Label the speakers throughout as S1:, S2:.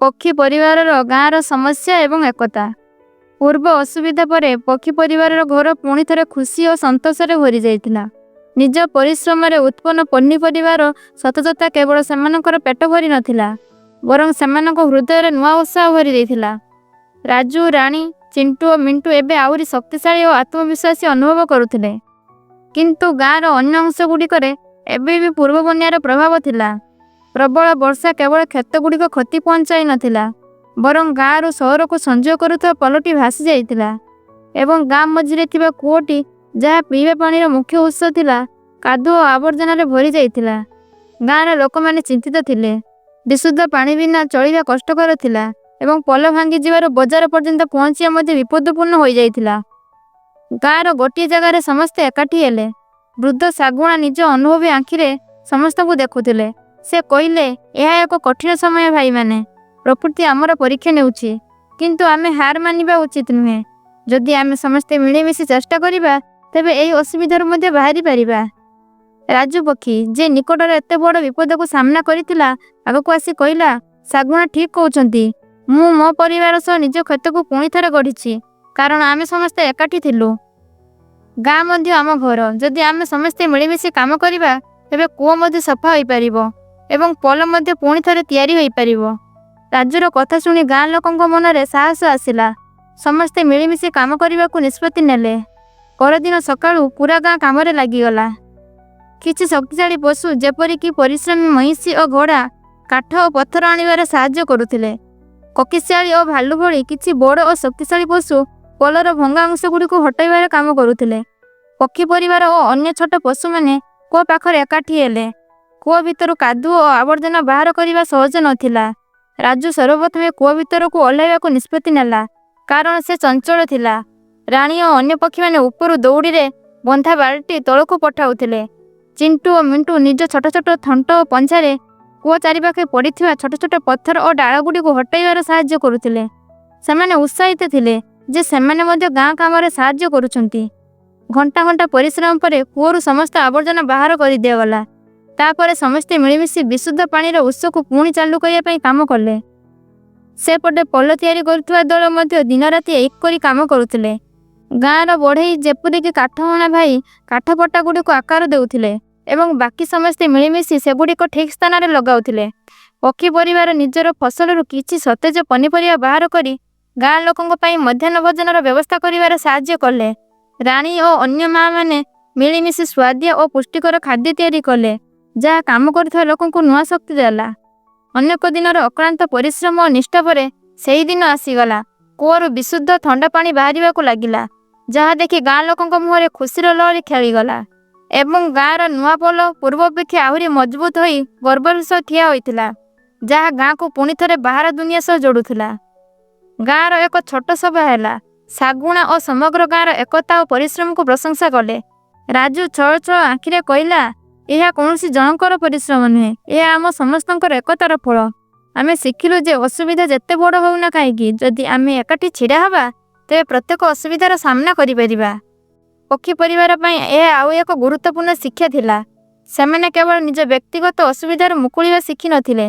S1: ପକ୍ଷୀ ପରିବାରର ଗାଁର ସମସ୍ୟା ଏବଂ ଏକତା। ପୂର୍ବ ଅସୁବିଧା ପରେ ପକ୍ଷୀ ପରିବାରର ଘର ପୁଣି ଥରେ ଖୁସି ଓ ସନ୍ତୋଷରେ ଭରିଯାଇଥିଲା। ନିଜ ପରିଶ୍ରମରେ ଉତ୍ପନ୍ନ ପନିପରିବାର ସତେଜତା କେବଳ ସେମାନଙ୍କର ପେଟ ଭରି ନଥିଲା, ବରଂ ସେମାନଙ୍କ ହୃଦୟରେ ନୂଆ ଉତ୍ସାହ ଭରି ଦେଇଥିଲା। ରାଜୁ, ରାଣୀ, ଚିଣ୍ଟୁ ଓ ମିଣ୍ଟୁ ଏବେ ଆହୁରି ଶକ୍ତିଶାଳୀ ଓ ଆତ୍ମବିଶ୍ୱାସୀ ଅନୁଭବ କରୁଥିଲେ। କିନ୍ତୁ ଗାଁର ଅନ୍ୟ ଅଂଶଗୁଡ଼ିକରେ ଏବେ ବି ପୂର୍ବ ବନ୍ୟାର ପ୍ରଭାବ ଥିଲା। ପ୍ରବଳ ବର୍ଷା କେବଳ କ୍ଷେତଗୁଡ଼ିକ କ୍ଷତି ପହଞ୍ଚାଇ ନଥିଲା, ବରଂ ଗାଁରୁ ସହରକୁ ସଂଯୋଗ କରୁଥିବା ପୋଲଟି ଭାସି ଯାଇଥିଲା ଏବଂ ଗାଁ ମଝିରେ ଥିବା କୂଅଟି, ଯାହା ପିଇବା ପାଣିର ମୁଖ୍ୟ ଉତ୍ସ ଥିଲା, କାଦୁଅ ଓ ଆବର୍ଜନାରେ ଭରି ଯାଇଥିଲା। ଗାଁର ଲୋକମାନେ ଚିନ୍ତିତ ଥିଲେ। ବିଶୁଦ୍ଧ ପାଣି ବିନା ଚଳିବା କଷ୍ଟକର ଥିଲା ଏବଂ ପୋଲ ଭାଙ୍ଗିଯିବାରୁ ବଜାର ପର୍ଯ୍ୟନ୍ତ ପହଞ୍ଚିବା ମଧ୍ୟ ବିପଦପୂର୍ଣ୍ଣ ହୋଇଯାଇଥିଲା। ଗାଁର ଗୋଟିଏ ଜାଗାରେ ସମସ୍ତେ ଏକାଠି ହେଲେ। ବୃଦ୍ଧ ଶାଗୁଣା ନିଜ ଅନୁଭବୀ ଆଖିରେ ସମସ୍ତଙ୍କୁ ଦେଖୁଥିଲେ। ସେ କହିଲେ, "ଏହା ଏକ କଠିନ ସମୟ, ଭାଇମାନେ। ପ୍ରକୃତି ଆମର ପରୀକ୍ଷା ନେଉଛି। କିନ୍ତୁ ଆମେ ହାର ମାନିବା ଉଚିତ ନୁହେଁ। ଯଦି ଆମେ ସମସ୍ତେ ମିଳିମିଶି ଚେଷ୍ଟା କରିବା, ତେବେ ଏହି ଅସୁବିଧାରୁ ମଧ୍ୟ ବାହାରି ପାରିବା।" ରାଜୁ ପକ୍ଷୀ, ଯେ ନିକଟରେ ଏତେ ବଡ଼ ବିପଦକୁ ସାମ୍ନା କରିଥିଲା, ଆଗକୁ ଆସି କହିଲା, "ଶାଗୁଣା ଠିକ୍ କହୁଛନ୍ତି। ମୁଁ ମୋ ପରିବାର ସହ ନିଜ କ୍ଷେତକୁ ପୁଣି ଥରେ ଗଢ଼ିଛି, କାରଣ ଆମେ ସମସ୍ତେ ଏକାଠି ଥିଲୁ। ଗାଁ ମଧ୍ୟ ଆମ ଘର। ଯଦି ଆମେ ସମସ୍ତେ ମିଳିମିଶି କାମ କରିବା, ତେବେ କୂଅ ମଧ୍ୟ ସଫା ହୋଇପାରିବ ଏବଂ ପୋଲ ମଧ୍ୟ ପୁଣି ଥରେ ତିଆରି ହୋଇପାରିବ।" ରାଜୁର କଥା ଶୁଣି ଗାଁ ଲୋକଙ୍କ ମନରେ ସାହସ ଆସିଲା। ସମସ୍ତେ ମିଳିମିଶି କାମ କରିବାକୁ ନିଷ୍ପତ୍ତି ନେଲେ। ପରଦିନ ସକାଳୁ ପୁରା ଗାଁ କାମରେ ଲାଗିଗଲା। କିଛି ଶକ୍ତିଶାଳୀ ପଶୁ, ଯେପରିକି ପରିଶ୍ରମୀ ମଇଁଷି ଓ ଘୋଡ଼ା, କାଠ ଓ ପଥର ଆଣିବାରେ ସାହାଯ୍ୟ କରୁଥିଲେ। କୋକିଶିଆଳି ଓ ଭାଲୁ ଭଳି କିଛି ବଡ଼ ଓ ଶକ୍ତିଶାଳୀ ପଶୁ ପୋଲର ଭଙ୍ଗା ଅଂଶଗୁଡ଼ିକୁ ହଟାଇବାରେ କାମ କରୁଥିଲେ। ପକ୍ଷୀ ପରିବାର ଓ ଅନ୍ୟ ଛୋଟ ପଶୁମାନେ କୂଅ ପାଖରେ ଏକାଠି ହେଲେ। କୂଅ ଭିତରୁ କାଦୁଅ ଓ ଆବର୍ଜନା ବାହାର କରିବା ସହଜ ନଥିଲା। ରାଜୁ ସର୍ବପ୍ରଥମେ କୂଅ ଭିତରକୁ ଓହ୍ଲାଇବାକୁ ନିଷ୍ପତ୍ତି ନେଲା, କାରଣ ସେ ଚଞ୍ଚଳ ଥିଲା। ରାଣୀ ଓ ଅନ୍ୟ ପକ୍ଷୀମାନେ ଉପରୁ ଦଉଡ଼ିରେ ବନ୍ଧା ବାଲଟି ତଳକୁ ପଠାଉଥିଲେ। ଚିଣ୍ଟୁ ଓ ମିଣ୍ଟୁ ନିଜ ଛୋଟ ଛୋଟ ଥଣ୍ଟ ଓ ପଞ୍ଝାରେ କୂଅ ଚାରିପାଖେ ପଡ଼ିଥିବା ଛୋଟ ଛୋଟ ପଥର ଓ ଡାଳଗୁଡ଼ିକୁ ହଟାଇବାରେ ସାହାଯ୍ୟ କରୁଥିଲେ। ସେମାନେ ଉତ୍ସାହିତ ଥିଲେ ଯେ ସେମାନେ ମଧ୍ୟ ଗାଁ କାମରେ ସାହାଯ୍ୟ କରୁଛନ୍ତି। ଘଣ୍ଟା ଘଣ୍ଟା ପରିଶ୍ରମ ପରେ କୂଅରୁ ସମସ୍ତ ଆବର୍ଜନା ବାହାର କରିଦିଆଗଲା। ତାପରେ ସମସ୍ତେ ମିଳିମିଶି ବିଶୁଦ୍ଧ ପାଣିର ଉତ୍ସକୁ ପୁଣି ଚାଲୁ କରିବା ପାଇଁ କାମ କଲେ। ସେପଟେ ପୋଲ ତିଆରି କରୁଥିବା ଦଳ ମଧ୍ୟ ଦିନରାତି ଏକ କରି କାମ କରୁଥିଲେ। ଗାଁର ବଢ଼େଇ, ଯେପରିକି କାଠହଣା ଭାଇ, କାଠ ପଟାଗୁଡ଼ିକୁ ଆକାର ଦେଉଥିଲେ ଏବଂ ବାକି ସମସ୍ତେ ମିଳିମିଶି ସେଗୁଡ଼ିକ ଠିକ୍ ସ୍ଥାନରେ ଲଗାଉଥିଲେ। ପକ୍ଷୀ ପରିବାର ନିଜର ଫସଲରୁ କିଛି ସତେଜ ପନିପରିବା ବାହାର କରି ଗାଁ ଲୋକଙ୍କ ପାଇଁ ମଧ୍ୟାହ୍ନ ଭୋଜନର ବ୍ୟବସ୍ଥା କରିବାରେ ସାହାଯ୍ୟ କଲେ। ରାଣୀ ଓ ଅନ୍ୟ ମାଆମାନେ ମିଳିମିଶି ସୁଆଦିଆ ଓ ପୁଷ୍ଟିକର ଖାଦ୍ୟ ତିଆରି କଲେ, ଯାହା କାମ କରୁଥିବା ଲୋକଙ୍କୁ ନୂଆ ଶକ୍ତି ଦେଲା। ଅନେକ ଦିନର ଅକ୍ଳାନ୍ତ ପରିଶ୍ରମ ଓ ନିଷ୍ଠା ପରେ ସେହି ଦିନ ଆସିଗଲା। କୂଅରୁ ବିଶୁଦ୍ଧ ଥଣ୍ଡା ପାଣି ବାହାରିବାକୁ ଲାଗିଲା, ଯାହା ଦେଖି ଗାଁ ଲୋକଙ୍କ ମୁହଁରେ ଖୁସିର ଲହରୀ ଖେଳିଗଲା ଏବଂ ଗାଁର ନୂଆ ପୋଲ ପୂର୍ବ ଅପେକ୍ଷା ଆହୁରି ମଜବୁତ ହୋଇ ଗର୍ବର ସହ ଠିଆ ହୋଇଥିଲା, ଯାହା ଗାଁକୁ ପୁଣି ଥରେ ବାହାର ଦୁନିଆ ସହ ଯୋଡୁଥିଲା। ଗାଁର ଏକ ଛୋଟ ସଭା ହେଲା। ଶାଗୁଣା ଓ ସମଗ୍ର ଗାଁର ଏକତା ଓ ପରିଶ୍ରମକୁ ପ୍ରଶଂସା କଲେ। ରାଜୁ ଛଳ ଛଳ ଆଖିରେ କହିଲା, "ଏହା କୌଣସି ଜଣଙ୍କର ପରିଶ୍ରମ ନୁହେଁ। ଏହା ଆମ ସମସ୍ତଙ୍କର ଏକତାର ଫଳ। ଆମେ ଶିଖିଲୁ ଯେ ଅସୁବିଧା ଯେତେ ବଡ଼ ହେଉନା କାହିଁକି, ଯଦି ଆମେ ଏକାଠି ଛିଡ଼ା ହେବା, ତେବେ ପ୍ରତ୍ୟେକ ଅସୁବିଧାର ସାମ୍ନା କରିପାରିବା।" ପକ୍ଷୀ ପରିବାର ପାଇଁ ଏହା ଆଉ ଏକ ଗୁରୁତ୍ୱପୂର୍ଣ୍ଣ ଶିକ୍ଷା ଥିଲା। ସେମାନେ କେବଳ ନିଜ ବ୍ୟକ୍ତିଗତ ଅସୁବିଧାରୁ ମୁକୁଳିବା ଶିଖିନଥିଲେ,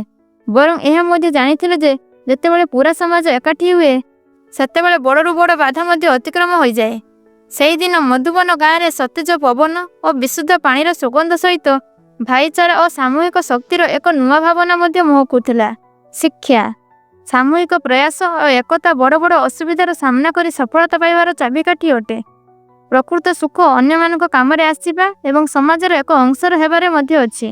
S1: ବରଂ ଏହା ମଧ୍ୟ ଜାଣିଥିଲେ ଯେ ଯେତେବେଳେ ପୁରା ସମାଜ ଏକାଠି ହୁଏ, ସେତେବେଳେ ବଡ଼ରୁ ବଡ଼ ବାଧା ମଧ୍ୟ ଅତିକ୍ରମ ହୋଇଯାଏ। ସେହିଦିନ ମଧୁବନ ଗାଁରେ ସତେଜ ପବନ ଓ ବିଶୁଦ୍ଧ ପାଣିର ସୁଗନ୍ଧ ସହିତ ଭାଇଚାରା ଓ ସାମୂହିକ ଶକ୍ତିର ଏକ ନୂଆ ଭାବନା ମଧ୍ୟ ମହକୁଥିଲା। ଶିକ୍ଷା: ସାମୂହିକ ପ୍ରୟାସ ଓ ଏକତା ବଡ଼ ବଡ଼ ଅସୁବିଧାର ସାମ୍ନା କରି ସଫଳତା ପାଇବାର ଚାବିକାଠି ଅଟେ। ପ୍ରକୃତ ସୁଖ ଅନ୍ୟମାନଙ୍କ କାମରେ ଆସିବା ଏବଂ ସମାଜର ଏକ ଅଂଶର ହେବାରେ ମଧ୍ୟ ଅଛି।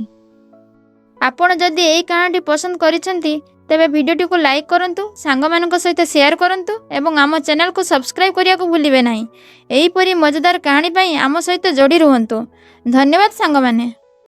S1: ଆପଣ ଯଦି ଏହି କାହାଣୀଟି ପସନ୍ଦ କରିଛନ୍ତି, ତେବେ ଭିଡ଼ିଓଟିକୁ ଲାଇକ୍ କରନ୍ତୁ, ସାଙ୍ଗମାନଙ୍କ ସହିତ ସେୟାର କରନ୍ତୁ ଏବଂ ଆମ ଚ୍ୟାନେଲକୁ ସବସ୍କ୍ରାଇବ୍ କରିବାକୁ ଭୁଲିବେ ନାହିଁ। ଏହିପରି ମଜାଦାର କାହାଣୀ ପାଇଁ ଆମ ସହିତ ଯୋଡ଼ି ରୁହନ୍ତୁ। ଧନ୍ୟବାଦ, ସାଙ୍ଗମାନେ।